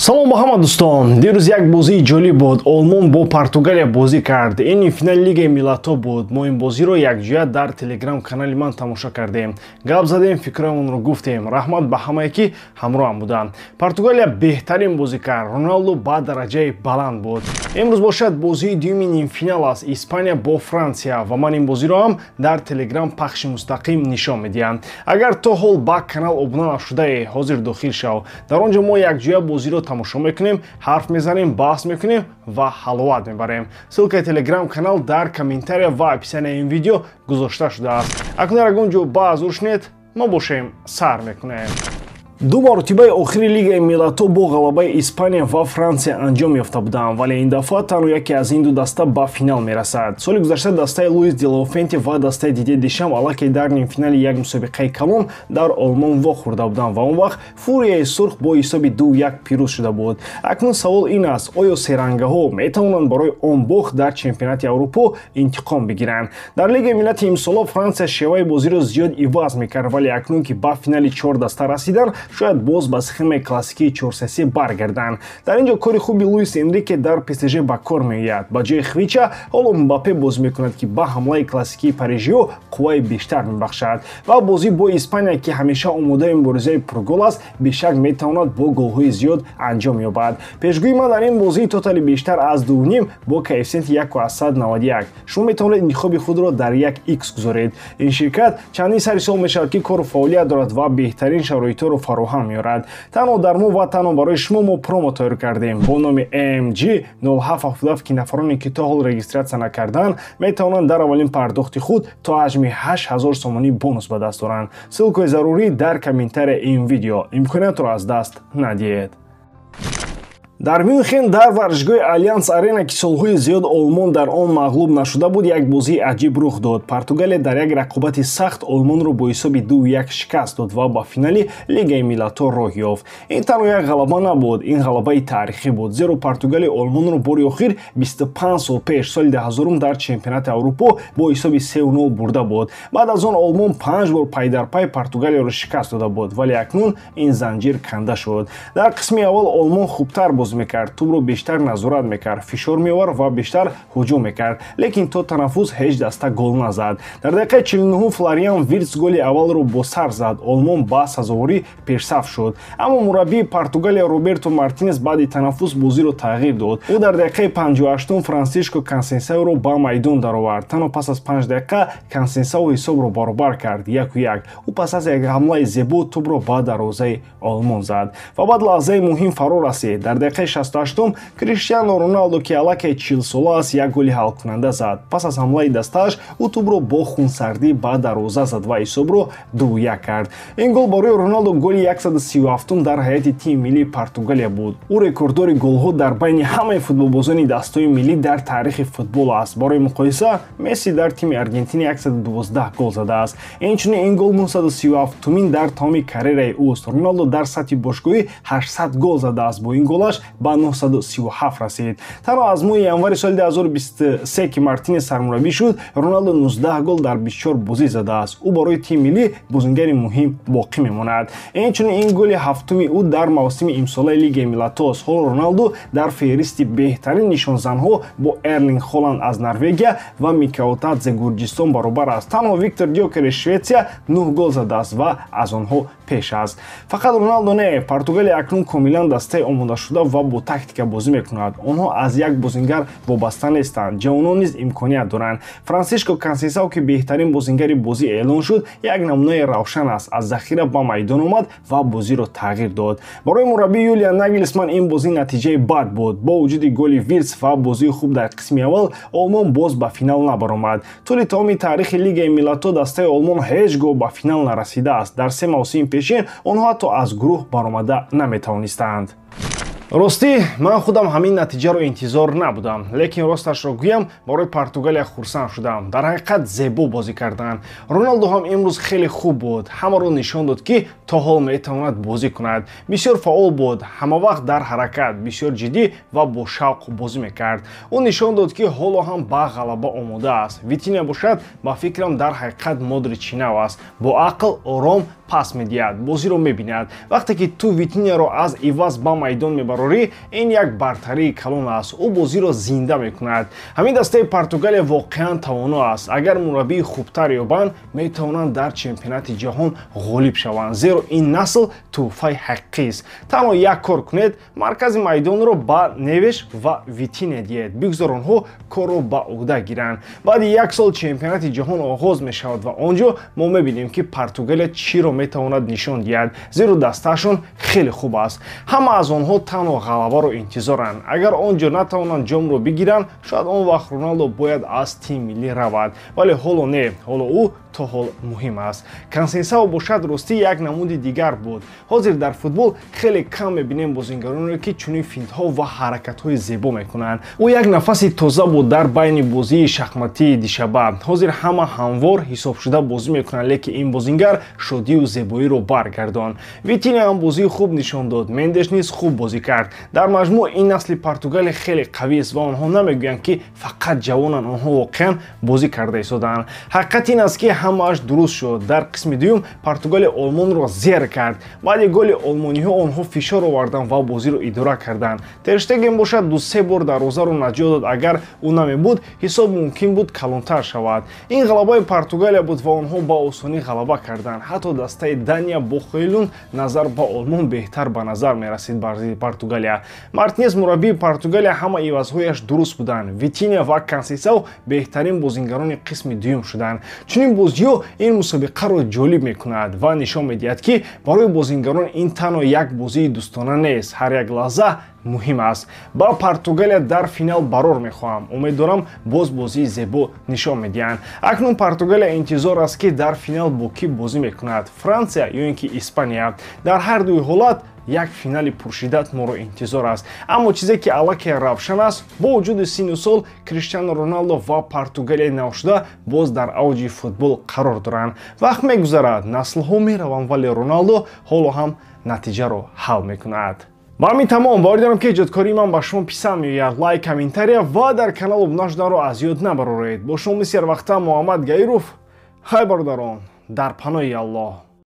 Салом ба ҳама дӯстон. Дирӯз як бозии ҷолиб буд. Олмон бо Португалия бозӣ кард. Ин нимфинали Лигаи миллатҳо буд. Мо ин бозиро якҷоя дар телеграм канали ман тамошо кардем. Гап задем, фикроямонро гуфтем. Раҳмат ба ҳамае, ки ҳамроҳам буданд. Португалия беҳтарин бозӣ кард. Роналду ба дараҷаи баланд буд. Имрӯз бошад бозии дуюми нимфинал аст. Испания бо Франсия, ва ман ин бозиро ҳам дар телеграм пахши мустақим нишон медиҳам. Агар то ҳол ба канал обуна нашудаe, ҳозир дохил шав. Дар он ҷо мо якҷоя бозиро тамошо мекунем, ҳарф мезанем, баҳс мекунем ва ҳаловат мебарем. Ссылкаи телеграм канал дар комментария ва описанияи ин видео гузошта шудааст. Акнун ягон ҷо баъз шунед, мо бошем, сар мекунем. Ду маротибаи охири Лигаи миллатҳо бо ғалабаи Испания ва Франсия анҷом ёфта буданд, вале ин дафъа танҳо яке аз ин ду даста ба финал мерасад. Соли гузашта дастаи Луис де ла Фуэнте ва дастаи Дидье Дешам аллакай дар нимфинали як мусобиқаи калон дар Олмон вохӯрда буданд ва он вақт Фурияи сурх бо ҳисоби 2-1 пирӯз шуда буд. Акнун савол ин аст, оё серангаҳо метавонанд барои он бохт дар чемпионати Аврупо интиқом бигиранд? Дар Лигаи миллати имсола Франсия шеваи бозиро зиёд иваз мекард, вале акнун ки ба финали чор даста расиданд, шояд боз ба схемаи классикии 4-3 баргарданд. Дар ин ҷо кори хуби Луис Энрике дар ПСЖ ба кор меояд. Ба ҷои Хвича ҳоло Мбаппе бозӣ мекунад, ки ба ҳамлаи классикии парижиҳо қувваи бештар мебахшад. Ва бозӣ бо Испания, ки ҳамеша омодаи муборизаи пургол аст, бешак метавонад бо голҳои зиёд анҷом ёбад. Пешгӯии ман дар ин бозии тотали бештар аз 2.5 бо коэффисиенти 1.91. Шумо метавонед интихоби худро дар 1x гузоред. Ин ширкат чандин сари сол мешавад, ки кору фаъолият дорад ва беҳтарин шароитҳоро фароҳам меорад. Танҳо дар мо ва танҳо барои шумо мо промо тайёр кардем бо номи MG 0777, ки нафароне, ки то ҳол регистратсия накарданд, метавонанд дар аввалин пардохти худ то ҳаҷми 8000 сомонӣ бонус ба даст оранд. Ссылкаи зарурӣ дар комментария ин видео. Имкониятро аз даст надиҳед. Дар Мюнхен, дар варзишгоҳи Алянс Арена, ки солҳои зиёд Олмон дар он мағлуб нашуда буд, як бозии аҷиб рух дод. Португалия дар як рақобати сахт Олмонро бо ҳисоби 2-1 шикаст дод ва ба финали Лигаи миллатҳо роҳ ёфт. Ин танҳо як ғалаба набуд, ин ғалабаи таърихӣ буд, зеро Португалия Олмонро бори охир 25 сол пеш, соли 2000, дар чемпионати Аврупо бо ҳисоби 3-0 бурда буд. Баъд аз он Олмон панҷ бор пайдарпай Португалияро шикаст дода буд, вале акнун ин занҷир канда шуд. Дар қисми аввал Олмон хубтар бозӣ мекард, тӯбро бештар назорат мекард, фишор меовард ва бештар ҳуҷум мекард, лекин то танаффус ҳеҷ даста гол назад. Дар дақиқаи 49 Флориан Виртс голи аввалро бо сар зад. Олмон ба сазоворӣ пешсаф шуд, аммо мураббии Португалия Роберто Мартинес баъди танаффус бозиро тағйир дод. Ӯ дар дақиқаи 58 Франсишко Консенсаоро ба майдон даровард. Танҳо пас аз 5 дақиқа Консенсао ҳисобро баробар кард: 1-1. Ӯ пас аз як ҳамлаи зебо тӯбро ба дарвозаи Олмон зад. Ва баъд лаҳзаи муҳим фаро расид. Дар дақиқаи 68 Криштиано Роналдо, ки аллакай 40-сола аст, як голи ҳалкунанда зад. Пас аз ҳамлаи дастааш ӯ тӯбро бо хунсардӣ ба дарвоза зад ва ҳисобро 2-1 кард. Ин гол барои Роналдо голи 137 дар ҳайати тими миллии Португалия буд. Ӯ рекорддори голҳо дар байни ҳамаи футболбозони дастҳои миллӣ дар таърихи футбол аст. Барои муқоиса, Месси дар тими Аргентина 112 гол задааст. Инчунин ин гол 937-умин дар тамоми карьераи ӯст. Роналдо дар сатҳи бошгоҳӣ 800 гол задааст. Бо ин голаш ба 937 расид. Танҳо аз моҳи январи соли 2023, ки Мартинес сармураббӣ шуд, Роналдо 19 гол дар 24 бозӣ задааст. Ӯ барои тими миллӣ бозингари муҳим боқӣ мемонад. Инчунин ин голи ҳафтуми ӯ дар мавсими имсолаи Лигаи миллатҳост. Ҳоло Роналдо дар феҳристи беҳтарин нишонзанҳо бо Эрлинг Холанд аз Норвегия ва Микаутадзе Гурҷистон баробар аст. Танҳо Виктор Йокереш Шветсия 9 гол задааст ва аз онҳо пеш аст. Фақат Роналдо не, Португалия акнун комилан дастаи омодашуда ва бо тактика бозӣ мекунад. Онҳо аз як бозингар вобаста нестанд, ҷавонон низ имконият доранд. Франсишко Консенсао, ки беҳтарин бозингари бозӣ эълон шуд, як намунаи равшан аст. Аз захира ба майдон омад ва бозиро тағйир дод. Барои мураббӣ Юлиан Нагелсман ин бозӣ натиҷаи бад буд. Бо вуҷуди голи Виртс ва бозии хуб дар қисми аввал, Олмон боз ба финал набаромад. Тӯли тамоми таърихи Лигаи миллатҳо дастаи Олмон ҳеҷ гоҳ ба финал нарасидааст. Дар се мавсими пешин онҳо ҳатто аз гурӯҳ баромада наметавонистанд. Ростӣ, ман худам ҳамин натиҷаро интизор набудам, лекин росташро гӯям, барои Португалия хурсанд шудам. Дар ҳақиқат зебо бозӣ карданд. Роналдо ҳам имрӯз хеле хуб буд, ҳамаро нишон дод, ки то ҳол метавонад бозӣ кунад. Бисёр фаъол буд, ҳамавақт дар ҳаракат, бисёр ҷиддӣ ва бо шавқ бозӣ мекард. Ӯ нишон дод, ки ҳоло ҳам ба ғалаба омода аст. Витиня бошад, ба фикрам, дар ҳақиқат Модричи нав аст, бо ақл, ором. пас медиҳад, бозиро мебинад. Вақте ки ту Витиняро аз иваз ба майдон мебарорӣ, ин як бартарии калон аст. Ӯ бозиро зинда мекунад. Ҳамин дастаи Португалия воқеан тавоно аст. Агар мураббии хубтар ёбанд, метавонанд дар чемпионати ҷаҳон ғолиб шаванд, зеро ин насл тӯҳфаи ҳақиқист. Танҳо як кор кунед, маркази майдонро ба Невеш ва Витиня диҳед, бигзор онҳо корро ба уҳда гиранд. Баъди як сол чемпионати ҷаҳон оғоз мешавад ва он ҷо мо мебинем, ки Португалия чиро метавонад нишон диҳад, зеро дастаашон хеле хуб аст. Ҳама аз онҳо танҳо ғалабаро интизоранд. Агар он ҷо натавонанд ҷомро бигиранд, шояд он вақт Роналдо бояд аз тим миллӣ равад, вале ҳоло не, ҳоло ӯ то ҳол муҳим аст. Консенсао бошад, ростӣ як намуди дигар буд. Ҳозир дар футбол хеле кам мебинем бозингаронеро, ки чунин финтҳо ва ҳаракатҳои зебо мекунанд. Ӯ як нафаси тоза буд дар байни бозии шахматии дишаба. Ҳозир ҳама ҳамвор ҳисобшуда бозӣ мекунанд, лекин ин бозингар шодию зебоиро баргардонд. Витиня ҳам бозии хуб нишон дод, Мендеш низ хуб бозӣ кард. Дар маҷмӯъ ин насли Португалия хеле қавист ва онҳо намегӯянд, ки фақат ҷавонанд, онҳо воқеан бозӣ карда истоданд. Ҳақиқат ин аст, ки ҳамааш дуруст шуд. Дар қисми дуюм Португалия Олмонро зер кард. Баъди голи олмониҳо онҳо фишор оварданд ва бозиро идора карданд. Терштеген бошад ду-се бор дарвозаро наҷот дод. Агар ӯ намебуд, ҳисоб мумкин буд калонтар шавад. Ин ғалабаи Португалия буд ва онҳо ба осонӣ ғалаба карданд. Ҳатто дастаи Дания бо Хойлунд назар ба Олмон беҳтар ба назар мерасид бар зидди Португалия. Мартинес, мураббии Португалия, ҳама ивазҳояш дуруст буданд. Витиня ва Консесао беҳтарин бозингарони қисми дуюм шуданд. Чунин бозиҳо ин мусобиқаро ҷолиб мекунад ва нишон медиҳад, ки барои бозингарон ин танҳо як бозии дӯстона нест, ҳар як лаҳза муҳим аст. Ба Португалия дар финал барор мехоҳам. Умед дорам, боз бозии зебо нишон медиҳанд. Акнун Португалия интизор аст, ки дар финал бо кӣ бозӣ мекунад, Франсия ё ин ки Испания. Дар ҳар дуи ҳолат як финали пуршиддат моро интизор аст. Аммо чизе ки аллакай равшан аст, бо вуҷуди синну сол Криштиану Роналдо ва Португалияи навшуда боз дар авҷи футбол қарор доранд. Вақт мегузарад, наслҳо мераванд, вале Роналдо ҳоло ҳам натиҷаро ҳал мекунад. Ба ҳамин тамом. Боварӣ дорам, ки эҷодкории ман ба шумо писанд меояд. Лайк, комментария ва дар канал обуна шуданро аз ёд набароред. Бо шумо мисли ҳарвақта Муҳаммад Гаиров. Хайр, бародарон, дар паноҳи Аллоҳ.